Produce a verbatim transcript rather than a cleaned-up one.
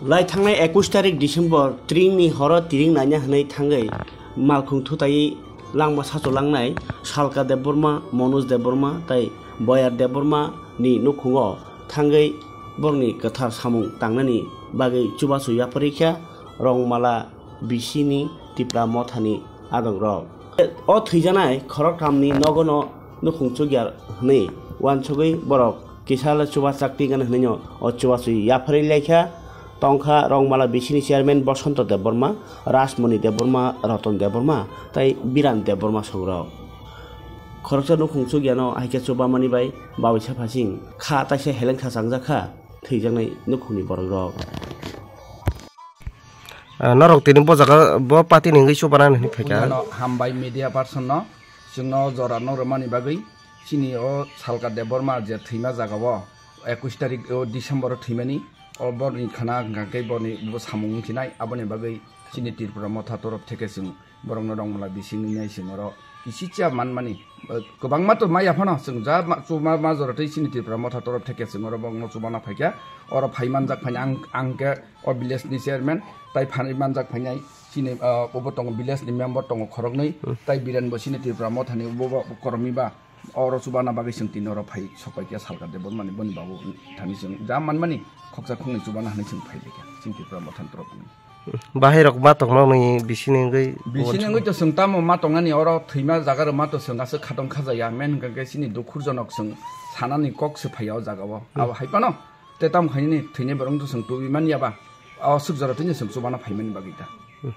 Lai thangnai ekush tarik December tring ni horo tiring naina hwnwi thangwi malkhung thutaiwi langma sacho langnai Salka Debbarma, Manoj Debbarma tei Boyar Debbarma ni nukhungo thangwi borokni kwthar samung tangnani bagwi chubachu yapharwi kha Rongmala bisini Tipra Mothani adongrok. O thwijanai khoroktham ni nogo no nukhung chukya hwnwi uansugwi borok kisa le chuba chakti gana hwnwi no o chubachu yapharwi laikha. Tongkha Rongmala bisini chairman Bosonto Debbarma, Rajmoni Debbarma, Roton Debbarma tei Biran Debbarma songrok. Khoroksa nukhung chukyano haikhe chubamani bai bawi saphasing kha taisa helengkha changjakha thwijaknai nukhungni borokrok. Ah, norok tini bo jaga bo party ni wngwi chubana hinwi phaikha. Puilano hambai media person no chwngno jora no rwmani bagwi chini o Salka Debbarma je thwima jaga o ekush tarik o December o thwimani o borni khana hwnkha khe borni bo samung wngkhinai aboni bagwi chini Tripura Motha torof theke chwng borokno Rongmala bisingni nai chwng oro kisicha manmani, eh, kwbangma to maya phano chwng ja ma-, chuma ma jora tei chini Tripura Motha torof theke chwng oro borokno chubana phaikha. Oro phai manjak phaina ang, ang khe o village ni chairman tai phai manjak phainai chini, ah, obo tongo village ni member tongo khoroknwi. Hmm. Tai Biren bo chini Tripura Motha ni bo, bo kormi ba oro chubana bagwi chwng tini oro phai sokpai khe Salka Debbarma ni boni babu thani chwng ja manmani khoksa khoknwi chubana hwnwi chwng phai laikha chini Tripura Motha ni torof ni. Bahai rok ma tongma nini bisini wngwi. Bisini wngwi to chwng tamo ma tongani oro thwima jaga rok ma to chwng aswk khatong khajaya men hwnkha khe chini dukhur jonok chwng sanani kok se phaiya o jaga o. Hmm. Abo hai phano te tamo khainani thwinai borok to chwng tubi manya ba o swk jora thwini chwng chubana phaimani bagwi ta. Hmm.